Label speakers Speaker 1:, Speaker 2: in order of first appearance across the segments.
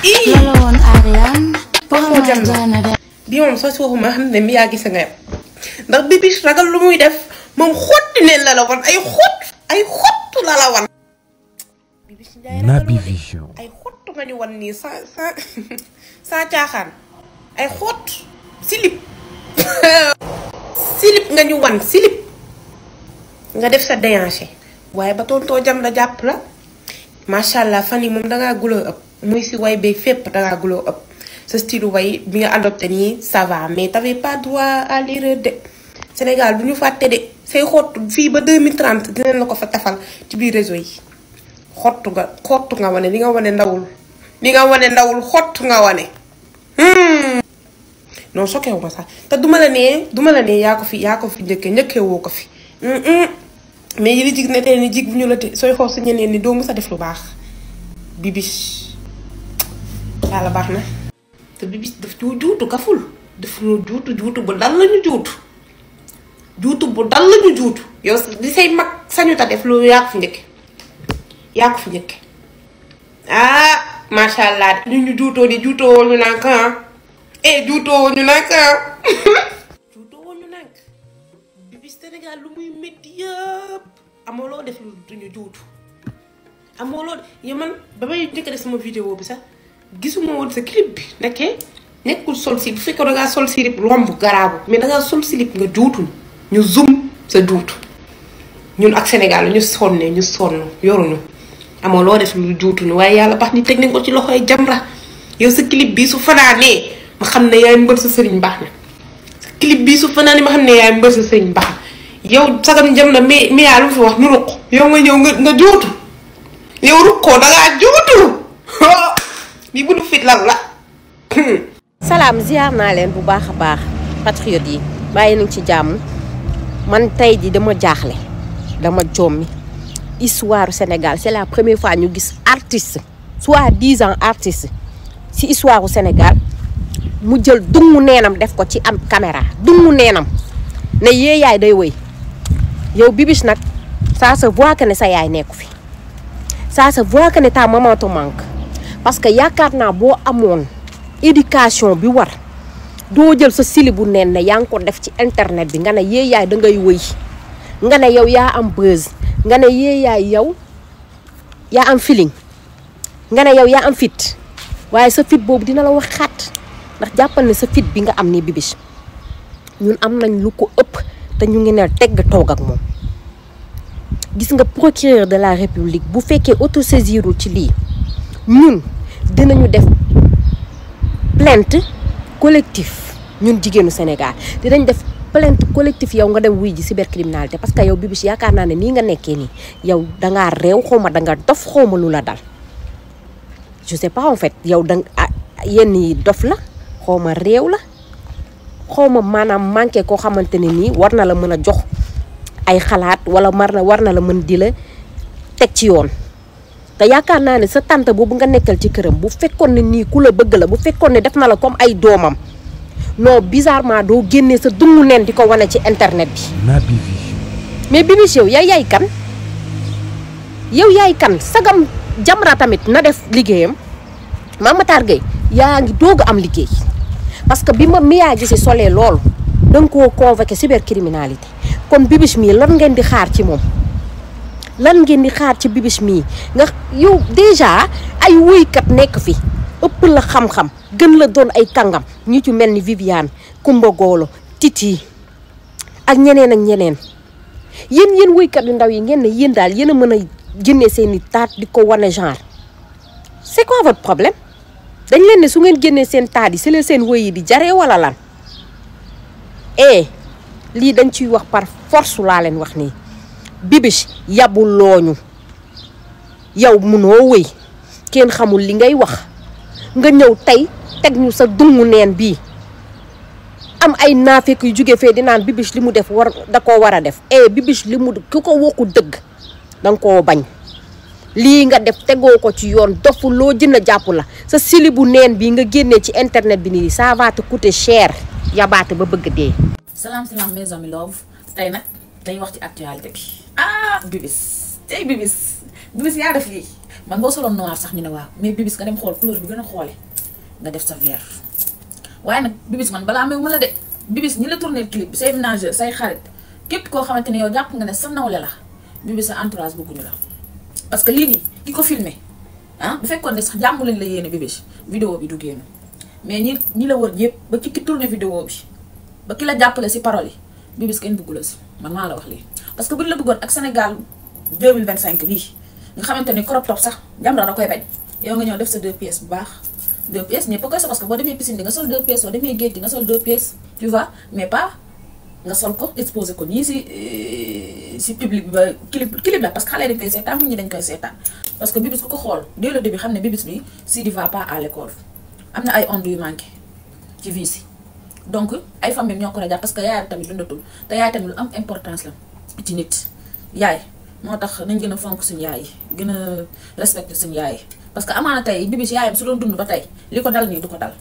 Speaker 1: la woon Ariane.
Speaker 2: moo jam na bi moom soo si waxuma xam ne mi yaa gis nga yam ndax Bibiche ragal lu muy def moom xotti ne la woon ay xottu la wan. Bibiche Ndiaye
Speaker 3: Naby Vision.
Speaker 2: ay xottu nga ñu wan nii sans caaxaan ay xott silip silip nga ñu wan silip nga def sa déhanché waaye ba tontoo jam la jàpp la macha allah fan yi moom dangaa guloo ëpp muy si way beeg fépp dangaa guloo ëpp sa style way bi nga adopté nii ça va mais t'avais pas droit à l'erreur de Sénégal du ñu fàtte de say xottu fii ba 2030 dinañ la ko fa tafal ci biir réseau yi xottu nga wane li nga wane ndawul xottu nga wane. non sokkeewu ma sax te duma la nee yaa ko fi njëkkee woo ko fi mais yi li jig ne tey ni jig bu ñu la te sooy xool sa ñeneen ni doo mës a def lu baax. Bibiche yàlla baax na te Bibiche daf juutu kaful daf ñu juutu bu dal lañu juutu bu dal lañu juutu yow di say mag sañu ta def loolu yaa ko fi njëkke ah macha allah ñu juutoo di juutoo ñu naan kan juutoo ñu nag Bibiche Sénégal lu muy métti yëpp amoo loo def lu duñu juutu amoo loo yow man ba may njëkk def sama vidéo bi sax gisuma woon sa clip bi nekkul sol si bu fekkee dangaa sol silip romb garaabu mais dangaa sol silip nga juutuñ ñu zoom sa juutu ñun ak Sénégal ñu sonn yoruñu amoo loo def lu juutuñu waaye yàlla baax ni teg nañ ko ci loxoy Jamra yow sa clip bi su fanaanee ma xam ne yaay mbër sa sëriñ baax na sa clip bii su fanaa ni ma xam ne yaay mbër sa sëriñ baax na yow sagam jëm na mais yaa lu fi wax nu ruq yow nga ñëw nga juutu yow ruqoo dangaa juutu bi bu du fit lan la.
Speaker 4: salaam ziar naa leen bu baax a baax patriote yi bàyyi nañ ci jàmm man tey ji dama jaaxle dama jommi histoire Sénégal c'est la première fois ñu gis artiste soi-disant artiste ci histoire u Sénégal mu jël dungu neenam def ko ci am caméra dungu neenam ne yee yaay day wëy yow Bibiche nag ça se voit que ne sa yaay nekku fi ça se voit que ne ta maman te manque parce que yaakaar naa boo amoon éducation bi war doo jël sa sili bu neen ne yaa ngi ko def ci internet bi nga ne yee yaay da ngay wëy nga ne yow yaa am buzz nga ne yee yaay yow yaa am feeling nga ne yow yaa am fit waaye sa fit boobu dina la wax xat ndax jàppal ne sa fit bi nga am ni Bibiche ñun am nañ lu ko ëpp te ñu ngi ne tegg toog ak moom gis nga procureur de la république bu fekkee autosaisirul ci lii ñun dinañu def plainte collectif ñun jigéenu Sénégal dinañ def plainte collectif yow nga dem wuy ji cybercriminalité parce que yow Bibiche yaakaar naa ne nii nga nekkee nii yow dangaa réew xawma danga dof xawma lu la dal je sais pas en fait yow danga yenn yi dof la xawma réew la xawma maanaam manqué koo xamante ne nii war na la mën a jox ay xalaat wala war na la mën di la teg ci yoon te yaakaar naa ne sa tante boobu nga nekkal ci këram bu fekkoon ne nii ku la bëgg la bu fekkoon ne def na la comme ay doomam non bizarrement doo génnee sa dungu neen di ko wane ci internet bi.
Speaker 3: Naby Vision.
Speaker 4: mais Bibiche yow yaay kan sagam Jamra tamit na def liggéeyam Mame Matar Gueye yaa ngi doog am liggéey parce que bi ma miyaa gisi solee loolu danga koo convoqué cybercriminalité kon Bibiche mii lan ngeen di xaar ci moom lan ngeen di xaar ci Bibiche mii nga yow déjà ay woykat nekk fi ëpp la xam-xam gën la doon ay kàngam ñu ci mel ni Viviane Kumba Golo Titi ak ñeneen yéen woykat yu ndaw yi ngeen ne yéen daal yéen a mën a génnee seeni taat di ko wane genre c'est quoi votre problème dañ leen ne su ngeen génnee seen taat yi si la seen woy yi di jaree wala lan lii dañ ciy wax par force laa leen wax nii Bibiche yabul looñu yow munoo wëy kenn xamul li ngay wax nga ñëw tey teg ñu sa dungu neen bii am ay naafeek yu jóge fee di naan Bibiche li mu def da koo war a def Bibiche li mu ku ko waxu dëgg danga koo bañ lii nga def tegoo ko ci yoon dofu loo jën a jàpp la sa sili bu neen bii nga génnee ci internet bi nii ça va te coûter cher yabaate ba bëgg dee.
Speaker 1: salaam mes amis love tey nag dañuy wax ci actualité bi Bibiche Bibiche yaa def lii man boo soloon noir sax ñu ne waaw mais bibis nga dem xool couleur bi gën a xoole nga def sa vert waaye nag bibis man balaa meew ma la de bibis ñi la tourné clip bi say ménageur say xarit képp koo xamante ne yow jàpp nga ne sa nawle la bibis sa entourage bëgguñu la parce que lii nii ki ko filmé ah bu fekkoon ne sax jàmm lañ la yéene bibis vidéo bi du génn mais ñi la wër yëpp ba ki tourné vidéo bi ba ki la jàppale si parole yi bibis kenn bëggu la si man maa la wax lii parce que buñ la bëggoon ak Sénégal 2025 bii nga xamante ni crop top sax Jamra da koy bañ yow nga ñëw def sa 2 pièces bu baax 2 pièces ñëpp koy so parce que boo demee piscine di nga sol 2 pièces boo demee géej di nga sol 2 pièces tu vois mais pas nga sol ko exposé ko nii si public bi ba clip la parce que xale dañ koy seetaan nit ñi dañ koy seetaan parce que bibis ku ko xool dès le début xam ne bibis bi Sidi va pas à l'école am na ay ondes yu manqué ci vie si donc ay famille ñoo ko rajo parce que yaayam tamit dundatul te yaay tamit lu am importance la ci nit yaay moo tax nañ gën a fonk suñu yaay yi gën a respecté suñu yaay yi parce que amaana tey bibis yaayam su doon dund ba tey li ko dal nii du ko dal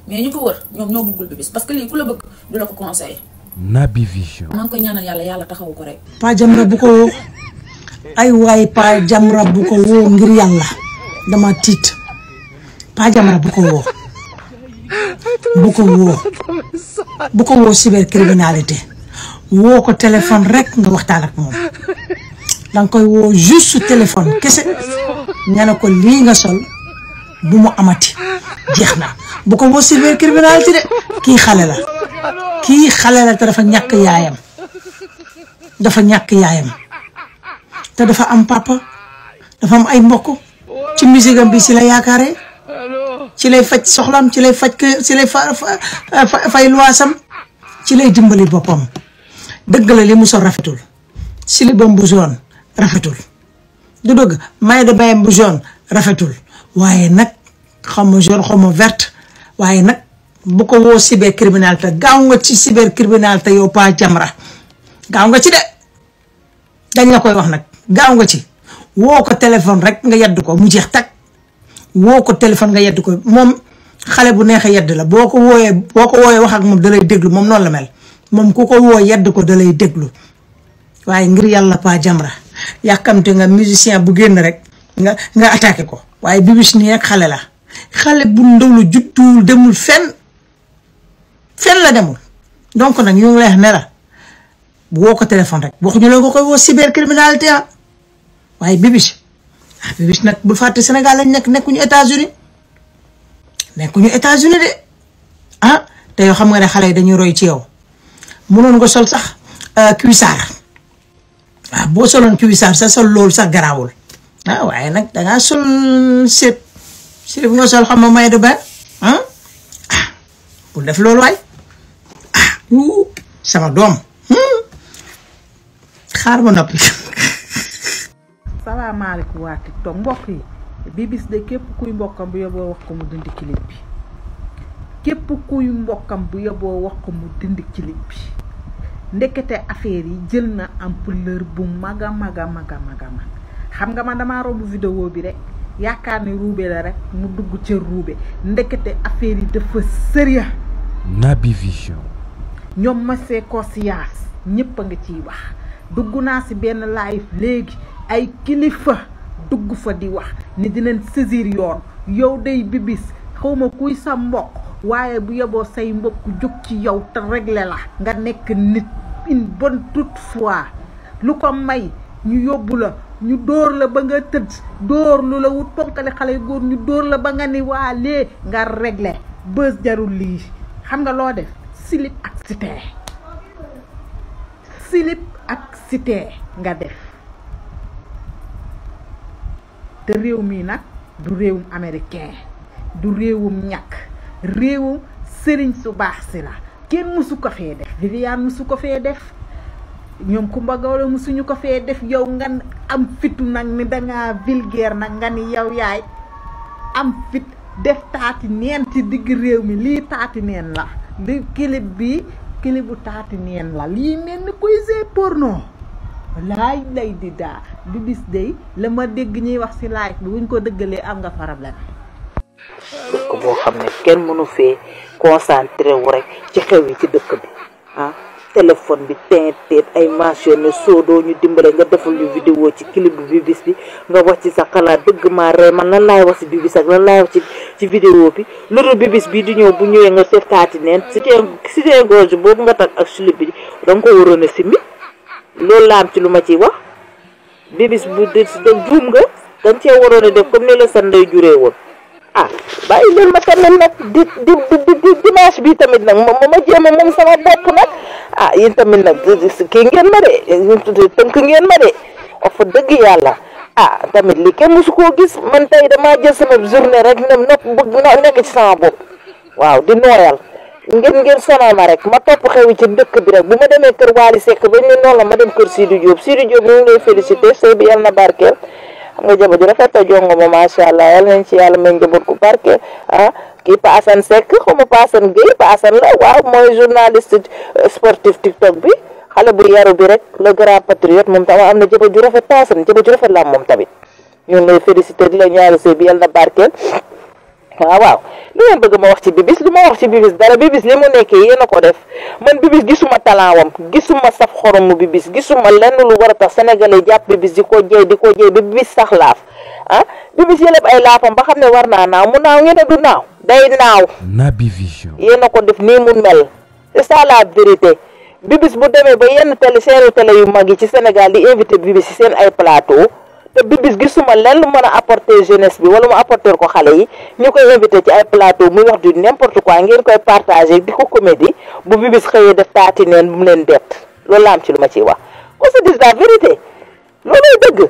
Speaker 1: mais ñu ko wër ñoom ñoo bëggul bibis parce que lii ku la bëgg du la ko conseillé. Naby Vision. maa ngi koy ñaanal yàlla taxawu ko rek.
Speaker 3: Pa Jamra bu ko woo ay waay Pa Jamra bu ko woo ngir yàlla dama tiit Pa Jamra bu ko woo bu ko woo cybercriminalité woo ko téléphone rek nga waxtaan ak moom danga koy woo juste téléphone kese ña ne ko lii nga sol bu mu amati jeex na bu ko woo cybercriminalité de kii xale la te dafa ñàkk yaayam te dafa am papa dafa am ay mbokk ci musique am bi si la yaakaare ci lay faj soxlam ci lay fay luwaasam ci lay dimbali boppam dëgg la li mu sol rafetul silibam bu jaune rafetul du dëgg may de bayam bu jaune rafetul waaye nag xaw ma jaune xaw ma verte waaye nag bu ko woo cybercriminalité gaaw nga ci cybercriminalité yow Pa Jamra gaaw nga ci de dañ la koy wax nag gaaw nga ci woo ko téléphone rek nga yedd ko mu jeex tag woo ko téléphone nga yedd ko moom xale bu neex a yedd la boo ko wooyee wax ak moom da lay déglu moom noonu la mel moom ku ko woo yedd ko da lay déglu waaye ngir yàlla Pa Jamra yàkkamte nga musicien bu génn rek nga attaqué ko waaye bibis nii rek xale la xale bu ndaw la judduwul demul fenn la demul donc nag ñu ngi lay wax ne la woo ko téléphone rek waxuñu la ko koy woo cybercriminalité waaye bibis nag bu fàtte Sénégal lañ nekkuñu États-Unis de te yoo xam nga ne xale yi dañuy roy ci yow mënoon nga sol sax cuissard waaw boo soloon cuissard sa sol loolu sax garaawul waaye nag dangaa sol séet bu nga sol xam ma may de ba bu def loolu waay sama doom xaar ma noppi.
Speaker 5: salaamaaleykum waa TikTok mbokk yi bibis de képp kuy mbokkam bu yóbboo wax ko mu dindi clip bi képp kuy mbokkam bu yóbboo wax ko mu dindi clip bi ndekete affaire yi jël na ampleur bu mag xam nga man damaa romb vidéo bi rek yaakaar ne ruube la rek mu dugg ca ruube ndekete affaire yi dafa sérieux. Naby Vision. ñoom Massé Kosias ñëpp a nga ciy wax dugg naa si benn live léegi ay kilifa dugg fa di wax ni dinañ saisir yow day bibis xawma kuy sa mbokk waaye bu yeboo say mbokk jóg ci yow te réglé la nga nekk nit une bonne toute fois lu ko may ñu yóbbu la ñu dóor la ba nga tëdd dóor lu la wut ponkale xale góor ñu dóor la ba nga ni waa lee nga réglé bës jarul lii xam nga loo def silip ak cité nga def te réew mi nag du réewum américain du réewum ñàkk réewum sëriñ su baax si la kenn mësu ko fee def Viviane mësu ko fee def ñoom Kumba Gawlo mësuñu ko fee def yow nga am fitu nag ni dangaa vulgaire nag nga ni yow yaay am fit def taati neen ci digg réew mi lii taati neen la di clip bu taati neen la lii mel ni koy see porno laay lay di daa bibis day la ma dégg ñuy wax ci live bi buñ ko dëggalee am nga problème
Speaker 6: ko boo xam ne kenn mënu fee concentré wu rek ci xew yi ci dëkk bi
Speaker 7: téléphone bi teet ay mentionné soodoo ñu dimbale nga defal ñu vidéo ci clip bi Bibis bi nga wax ci sa xalaat dëgg maa rey man lan laay wax ci Bibis ak lan laay wax ci vidéo bi loolu Bibis bi di ñëw bu ñëwee nga def taati neen si teen gorge boobu nga tag ak slip bi da nga ko waroon a simmi loolu la am ci lu ma ciy wax Bibis bu de juum nga dañ cee waroon a def comme ni la sa ndey juree woon bàyyi leen ma tamit nag di dimanche bi tamit nag ma jéem a moom sama bopp nag yéen tamit nag kii ngeen ma de tënk ngeen ma de wax fa dëgg yàlla tamit lii kenn musu koo gis man tey damaa jël sama journée rek nekk ci sama bopp waaw di nooyal ngeen sonal ma rek ma topp xewi ci dëkk bi rek bu ma demee kër Waly Seck ba ñu noonu la ma dem kër Sidi Diop ñu ngi lay félicité sëy bi yàlla na barkeel xam nga jabar ju rafet a jongo ma macha allah yal nañ ci yàlla may njaboot ku barke kii Pa Assane Seck xaw ma Pa Assane Gueye Pa Assane la waaw mooy journaliste sportif TikTok bi xale bu yaru bi rek le grand patriote moom tam am na jabar ju rafet Pa Assane jabar ju rafet la moom tamit ñu ngi lay félicité di la ñaari sëy bi yal na barkeel waaw lu ngeen bëgg ma wax ci Bibis lu ma wax ci Bibis dara Bibis li mu nekkee yéen a ko def man Bibis gisuma talent wam gisuma saf xorom mu Bibis gisuma lenn lu war a tax sénégalais jàpp Bibis di ko jëy ba Bibis sax laaf Bibis yëleb ay laafam ba xam ne war naa naaw mu naaw ngeen ne du naaw day naaw
Speaker 8: Naby Vision
Speaker 7: yéen a ko def nii mu mel c'est ça la vérité Bibis bu demee ba yenn seeni télé yu mag yi ci Sénégal di invité Bibis ci seen ay plateau te Bibis gisuma lenn lu mën a apporter jeunesse bi wala mu apporter ko xale yi ñu koy invité ci ay plateau muy wax du n'importe quoi ngeen koy partager di ko comédie bu Bibis xëyee def taati neen bu mu leen bett loolu la am ci lu ma ciy wax qu'on se dise la vérité looluy dëgg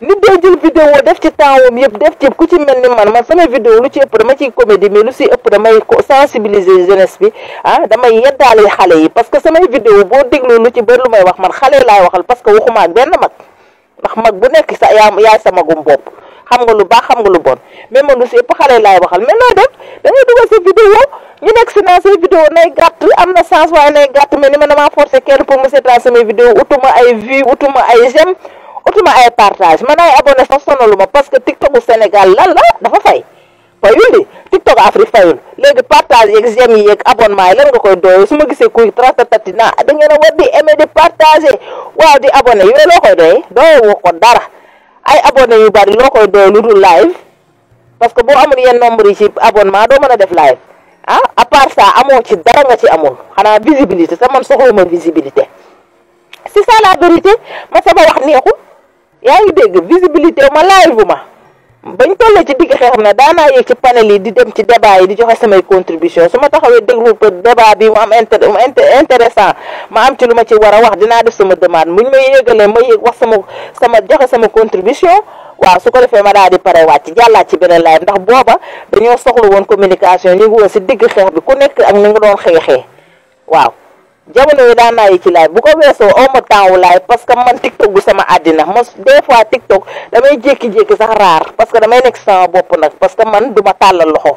Speaker 7: nit day jël vidéo def ci temps wam yëpp def ci ku ci mel ni man samay vidéo lu ci ëpp dama ciy comédie mais lu si ëpp damay sensibiliser jeunesse bi damay yeddaale xale yi parce que samay vidéo boo déglu lu ci bëri lu may wax man xale laay waxal parce que waxuma ak benn mag ndax mag bu nekk sa yaay sa magum bopp xam nga lu baax xam nga lu bon mais man lu si ëpp xale laay waxal mais noo def da ngay dugal sa vidéo ñu nekk si naa say vidéo nay gàtt am na sens waaye nay gàtt mais ni ma damaa forcé kenn pour mu seetaan samay vidéo utuma ay vues utuma ay j'aime utuma ay partage man ay abonné sax sonalu ma parce que TikToku Sénégal lan la dafa fayul di TikTok Afrique fayul léegi partage yeeg j'aime yi yeeg abonnement yi lan nga koy doyee su ma gisee kuy tratatati da ngeen a war di aimer di partager waaw di abonné yooyu loo koy doyee woo ko dara ay abonné yu bari loo koy doyee lu dul live parce que boo amul yenn nombre yi ci abonnement doo mën a def live à part ça amoo ci dara nga ci amul xanaa visibilité te man soxluma visibilité c'est ça la vérité ma sama wax neexul yaa ngi dégg visibilité ma live bu ma bañ tollee ci digg xeexam ne daanaa yéeg ci panel yi di dem ci débat yi di joxe samay contribution su ma taxawee déglu ko débat bi mu am intéressant ma am ci lu ma ci war a wax dinaa def sama demande muñ may yéegalee ma yéeg wax sama joxe sama contribution waaw su ko defee ma daal di pare wàcc jàllaat ci beneen live ndax booba dañoo soxla woon communication ñu ngi woon si digg xeex bi ku nekk ak ni nga doon xeexee waaw jamono yi daan naa yi ci live bu ko weesoo awma temps wu live parce que man TikTok bu sama àddina mos des fois TikTok damay jékki-jékki sax raar parce que damay nekk sama bopp nag parce que man duma tàllal loxo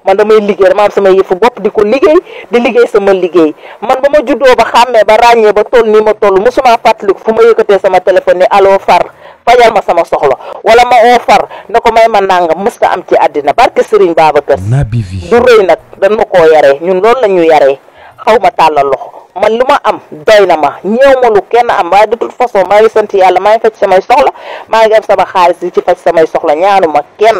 Speaker 7: man damay liggéey dama am sama yëfu bopp di ko liggéey di liggéey sama liggéey man ba ma juddoo ba xàmmee ba ràññee ba toll nii ma toll mosuma fàttaliku fu ma yëkkatee sama téléphone ni allo far fajal ma sama soxla wala ma oo far na ko may ma nangam mës ta am ci àddina barke Serigne Babacar
Speaker 8: Naby Vision
Speaker 7: du rëy nag dañ ma koo yaree ñun loolu la ñu yaree xaw ma tàllal loxo man lu ma am doy na ma ñeew ma lu kenn am waaye de toute façon maa ngi sant yàlla maa ngi faj samay soxla maa ngi am sama xaalis di ci faj samay soxla ñaanu ma kenn